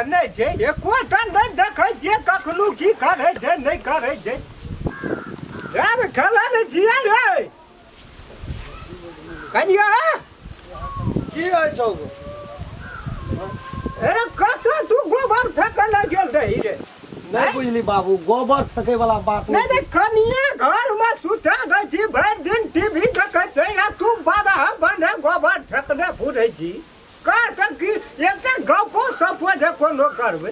नहि छै एकोटा नहि देखै छियै कखनो की करै छै नहि करै छै। आब खेलै ने छियै रे कनिया की होइ छौ? अरे कतऽ तू गोबर फेकै लए गेल रही रे? नहि बुझली बाबू, गोबर फेकै वाला बात नहि। नहि कनिया घरमे सुता दै छी, भरि दिन टीवी देखै छै आ तू बाधा बन्धे गोबर फेकने फुरै छी। कह की एकटा गपो सपो जे कोनो करबै।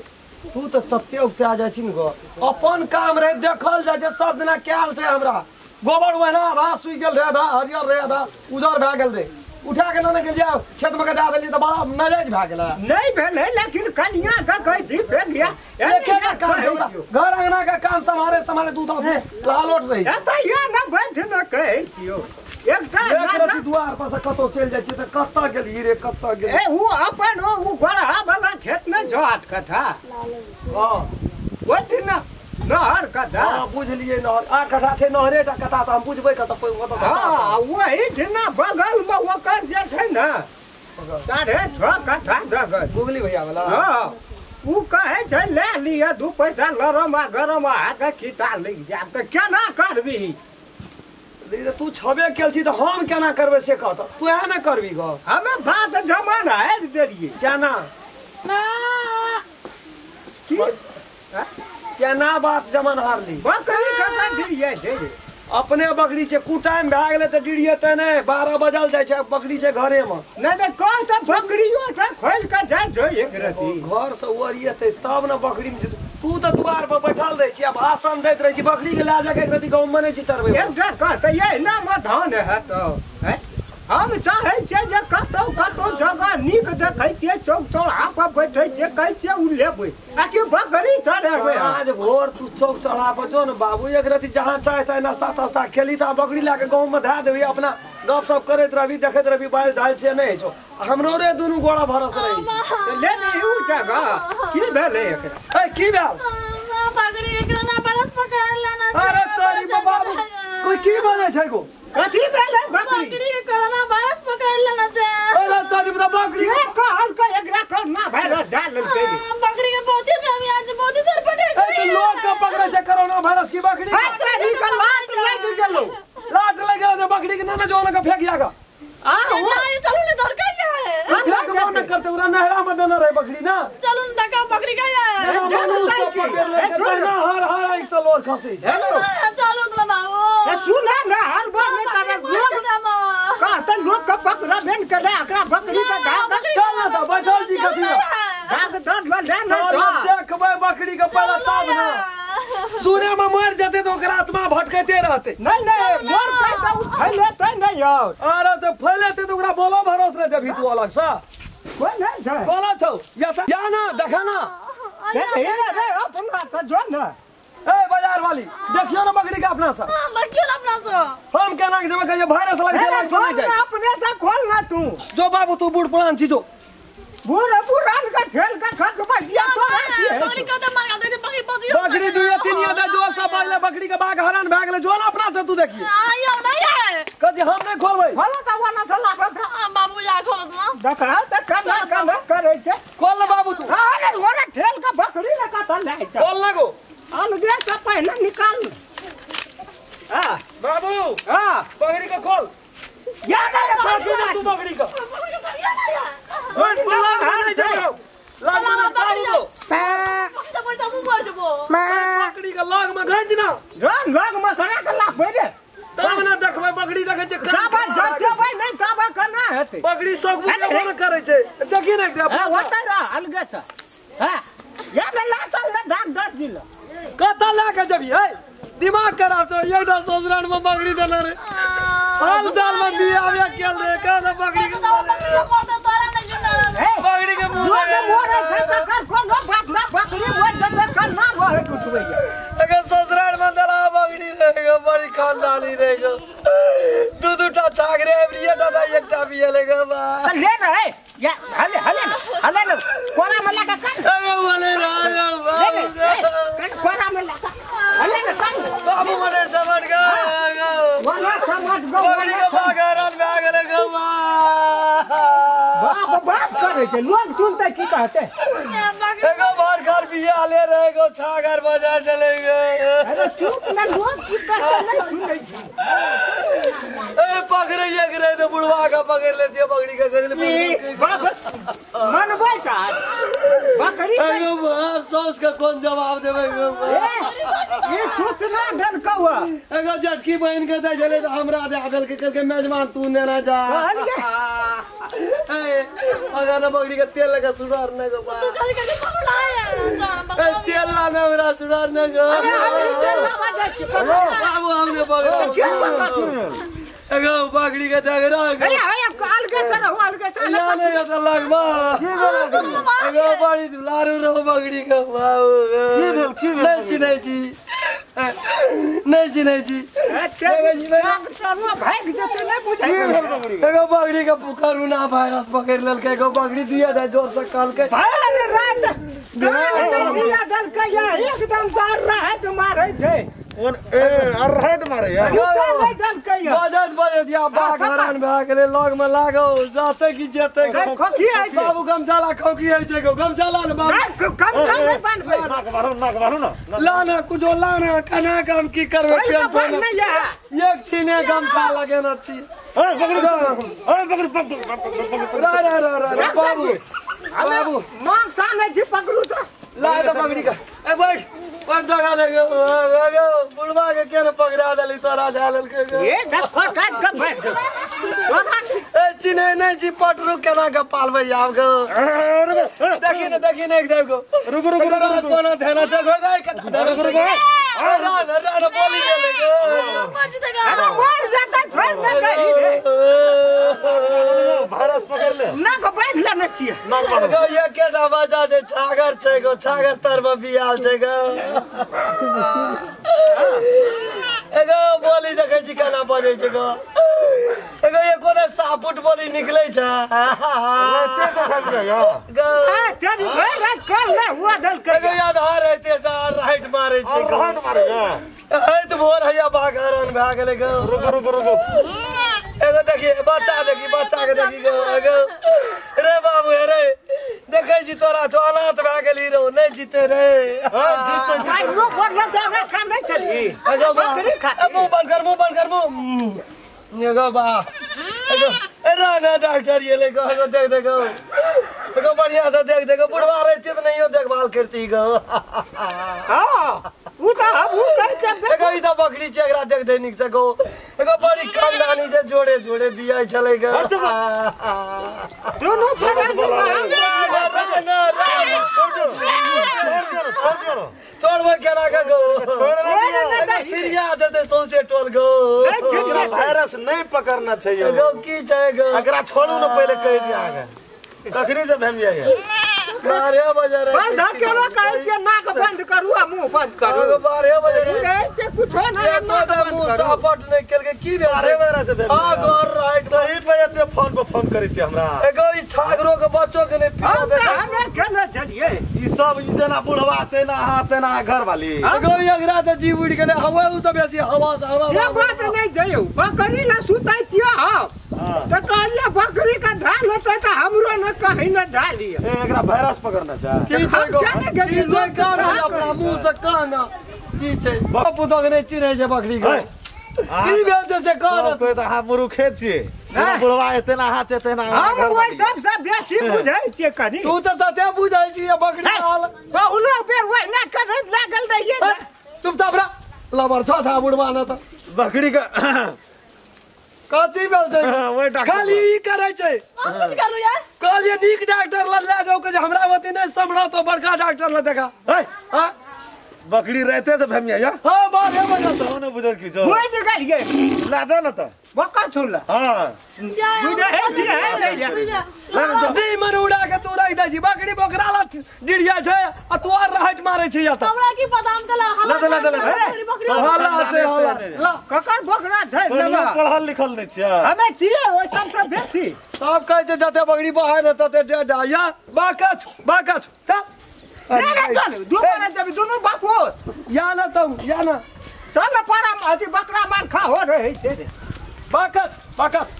तू तऽ तते उगता जाइ छी ने गो, अपन काम रहे देखल जाइ छै सब दिना कयल छै। हमरा गोबर ओहिना आधा सुखि गेल रहे, आधा हरियर रहे, आधा उजर भए गेल रहे। उठा के लने गेलियै खेत में के दए देलियै तऽ बड़ा नजायज भए गेलै। नहि भेलै लेकिन कनिया के कहै छी फेक गया। एकेटा काम छै ओकरा, घर अंगना के काम सम्हारे सम्हारे दूध लालोट रही। तऽ या ने बैठ ने कहै छियौ एकटा एक दुआर पर से कतौ चलि जाइ छियै तऽ कतऽ गेलही रे कतऽ गेलही? ए उ अपन उ गोरहा वाला खेत में जो 8 कट्ठा। हां ओहि ना नहर कट्ठा। हां बुझलियै, नहर 8 कट्ठा छै, नहरे टा कट्ठा तऽ हम बुझबै कतऽ कतऽ। हां वही दिना बगल में ओकर जे छै ने 6.5 कट्ठा जगह गुगली भैया वाला। हां उ कहै छै ले लिअ 2 पैसा लरम आ गरम आ के खिता लागि जायब तऽ केना करबी? तू छबे केल छी तऽ हम केना करबै से कह, तऽ तू एहन ने करबी गो। हमे बात जमाना हारि देलियै। केना की केना बात जमान हारली? बकरी ककर डिरियै छै रे? अपने बकरी छै, कुटाइम भए गेलै तऽ डिरियेतै नहि। 12 बजल जाइ छै, बकरी छै घरेमे। नहि नहि कह तऽ बकरियो टा खोलि कऽ जाइ छौ एक रति। घर से ओरियेतै तब ने बकरी मे जेतै। तू तऽ दुआर पर बैठल रहै छी आ भाषण दैत रहै छी, बकरी के लए जाके एक रति गाँव मे नहि छी चरबै। एकटा कहतै एहिना मे धान हेतौ? हम चाहै छियै जे कतौ कतौ जगह नीक देखै छियै, चौक चौराहा पर बैठै छियै, कहै छियै उ लेबै आ कि बकरी चढ़ेबै। आज भोर तू चौक चौराहा पर जो ने बाबू, एक रति जहाँ चाहे ताहे नाश्ता तास्ता खेली तऽ बकरी लए के गाँव मे धए देबही, अपना गप सप करैत रहबी, देखैत रहबी बालि धालि से नहि होइ छौ। हमरो रे दुनू गोड़ा भरस रहै छै। ले ली उ जगह। की भेलै एकरा? ए की भेल? बकरी के कोरोना वायरस पकड़ लेना। अरे तोरी बाबू कोई की बनै छै गो? कथी भेलै बकरी? बकरी के कोरोना वायरस पकड़ लेना छै। अरे तोरी बकरी के कहल के एकरा कोरोना वायरस धऽ लेलकै। बकरी के बहुते में आज बहुते सर पटे छै। ए लोग के पकड़ै छै कोरोना वायरस की बकरी? ए तोरी के लाट लागि गेलौ। लाट लागि गेलौ बकरी के ना जोन के फेंक जागा। आ चलू ने दौड़ के है। फेंक मन करते ओकरा नहरा में देना रहे बकरी ना। चलू ने देखा बकरी का है। मनुष्य के पकड़ ले छै ना, हर हर एक सौ लोर खसै छै। चलू ने बाबू। ए सुन ना हर बार नहीं करब लोग कहत लोग के पकड़बे न करे एकरा बकरी के धाग। चल ना त बैठल छी कथी धाग दर ले ना चल देखबै बकरी के पहला तब ना। सुने में मर जेतै तऽ ओकरा आत्मा भटकैते रहतै। नहीं नहीं मर के तऽ उ फैलेतै नहि यौ। अरे तऽ फैलेतै तऽ ओकरा बोलो भरोस नहि देबही तू अलग से। कोइ नहि छै बोलो छौ या या ना देखा ना। रे रे रे अपना तऽ जो ना। ए बाजार वाली देखियो ना बकरी के अपना से। हां देखियो ना अपना से। हम केना के जेबै कहियो वायरस लागि गेल तो नहि जाइ। अपने से खोल ना तू। जो बाबू तू बूढ़ पुरान छी जो। बूढ़ पुरान का ठेल का खत बजिया तो बकरी के तो मार दे बकरी पहुंच बकरी दुए तीन यादा जोर से पहिले बकरी के बाघ हरान भए गेलै। जो ना अपना से तू देखिए। आइयो नहीं है कथी हम नहीं खोलबै। खोलो त वना से लागल था। बाबू या खोल ना देखा त कना कना करै छै। खोल ना बाबू तू। अरे ओरा ठेल का बकरी ले का त ले छै। खोल ना गो अलगे से पहले निकाल। हां बाबू। हां बकरी के खोल। या ना तू बकरी के ओए नहीं जाओ लाग में बाबू दो बकरी के लाग में घांच ना। रंग लाग में करा के लाग रे तब ना देखबै बकरी देखै छै ताबा जचबै नहीं ताबा केना हेतै। बकरी सब बुझबो न करै छै। देखी ने हां ओतै रह अलगे छ। हां या ने लातल ने धाक दस जिल कतऽ लए के जेबही? है दिमाग खराब छौ। एकटा ससुराल में बकरी देने रे साल साल में बियाह बियाह केल रे कह बकरी के बकरी के मुंह लोग मोरे छै तकर कोनो बात ना। बकरी मोर देते कन्ना रहे उठबैया। अगर ससुराल में दला बकरी रहेगा बड़ी खानदानी रहेगा। दू दूटा छाग रे एवरी दादा एकटा बिया लेगा बा ले रे या हले हले हले ने कोना में लगा कर। अरे बोले राजा बाबू कोना में लगा हले ने संग बाबू मने समझ गए। वना समझ गो बकरी के बाघ करे छै लोग सुनते की कहते एगो बार घर बिया ले रहे एगो छागर बजा चले गए। अरे चुप ना लोग की कहते नहीं सुनै छै। ए पकड़े ये गिरे तो बुढ़वा का पकड़ लेती है पकड़ी का कर ले बाप मनबै चाह बकरी एगो बाप सौस का कौन जवाब देबै ये सोचना दल कौआ एगो झटकी बहन के दे चले तो हमरा दे दल के चल के मेजबान तू नेना जा। ए अगर ना बकरी का तेल लगा सुधार न गो बा तू खाली खाली पकड़ा है ए तेल लाना हमरा सुधार न गो। बाबू हमने पकड़ा एगो बकरी के दगरा ए अलगे से रहो अलगे से ना नहीं तो लगबा एगो बड़ी लारू रहो बकरी के बाबू नहीं छी नहीं छी नहीं छी नहीं छी भाग जेतै नहीं बुझै एगो बकरी के कोरोना वायरस पकड़ लेलकै एगो बकरी दिया दे जोर से कहलकै अरे रात दिया देलकै एकदम से राहत मारै छै ए राहत मारै यार बजत बजत या बाघ हरान भए गेलै लग में लागो जाते की जेते खोखी है बाबू गमछाला खोखी है छै गमछाला ने बाबू गमछा नहीं बांधबै नाक मारू नाक मारू ना लाना कुछो लाना कना के हम की करबै पेन नहीं है एक छीने गमछा लगेना छी। ए पकड़ ए पकड़ पकड़ रा रा रा रा बाबू बाबू मांग साने छी पकड़ू तो ला तो पकड़ी का ए बैठ पर जगा दे गो बुढ़वा के केना पकड़ा देली तोरा जा लेलके ए देखो काट के बैठ ए चिन्है नहीं छी पटरू केना के पालबै आब गो देखी ने देखी ने एक देव गो रुक रुक रुक कोना धेना छै गो गाय के रुक रुक रा रा रा बोली गेलै गो अरे मर जाता छोड़ दे गई रे वायरस पकड़ ले ना को बैठ लेने छियै गो एकेटा बजा छै छागर छै गो छागर तर में बियाल छै गो एगो बोली देखै छी केना बजै छै गो एगो एको ने सापुट बोली निकलै छै गो तेरी भरि रात कल नहि हुआ देलकै एगो आधार रहते से राइट मारै छै राइट मारै ए त भोर हैया बाघ हरान भए गेलै गो रुक रुक रुक एगो देखिए बच्चा देखी बच्चा के देखी गो एगो रे बाबू रे देखै छी तोरा छो अनाथ भए गेली रो नहीं जीते रे भाई रो बोल दे काम नहीं चली एगो बकरी खा मुंह बंद कर मुंह बंद कर मुंह एगो बा एगो ए ना डॉक्टर ये ले गो एगो देख देखो एगो बढ़िया से देख देखो बुढ़वा रहती तो नहीं देखभाल करती गो। हां उ त हम उ कहै छै एगो ई त बकरी छै एकरा देख दे निक से गो एगो बड़ी खानदानी से जोड़े जोड़े बियाह छलै गो दोनों फरानी ना ना छोड़बो केना के गो छिड़िया जेतै सौंसे टोल गो वायरस नहीं पकड़ना चाहिए गो की छै गो एकरा छोड़ू न पहिले कहै छी अहाँके कखनी से भेल जाइए 12 बजे रे बंद केलो कहै छै नाक बंद करू आ मुंह बंद करू 12 बजे रे कहै छै कुछो ना नाक बंद करू सापट नहीं केलकै की भेल 12 बजे से भेल हां घर राइट तही पे एते फोन पर फोन करै छी हमरा एगो ई छागरो के बच्चो के नहीं पिया दे हमे केना छलियै ई सब ई जेना बुढ़वा तेना हां तेना घर वाली एगो ई अगरा त जी उड़ गेलै हवा उ सब बेसी हवा से हवा से बात नहीं जइयो बकरी ला सुतै छियै हम त कहलियै बकरी का धान होतै त हमरो न कहीं न डालिए ए एकरा वायरस पकड़ना छै की छै गो की छै कान अपना मुंह से कान की छै बापू तो नहीं चिन्है छै बकरी के की भेल छै से कान कोई त अहाँ मुरुखे छियै बुढ़वा एते ना हाथ एते ना हम ओइ सब से बेसी बुझै छियै कनी तू त तते बुझै छियै बकरी हाल बहुलो बेर ओइ ना करैत लागल रहियै तुम त हमरा लबर छ था बुढ़वा न त बकरी के कथी भेल छै खाली ई करै छै हम कुछ करू यार कहलियै नीक डॉक्टर लग ले जाओ के हमरा ओते नहीं सम्हरा तो बड़का डॉक्टर लग देखा हां बकरी रहते से भेमिया या हां 12 बजे तो न बुझल की जो बुझ गेलियै ला दे न त बका छुला हां बुझै छी है जी मन उड़ा के तू रख दै छी बकरी बकरा ला डिरिया छै आ तू और राहट मारै छी या त हमरा की पता हम कला ला दे ला दे हला छै हला ला ककर बकरा छै लेला पढ़ल लिखल नै छियै हमे छियै ओइ सब से बेसी सब कहै छै जते बकरी बहाय न तते डेढ़ा या बाकछ बाकछ चल नहीं नहीं चल दू बार जब दोनों बापो या ना तुम या ना चल पारा अथी बकरा मार खा हो रहे छै बाकछ बाकछ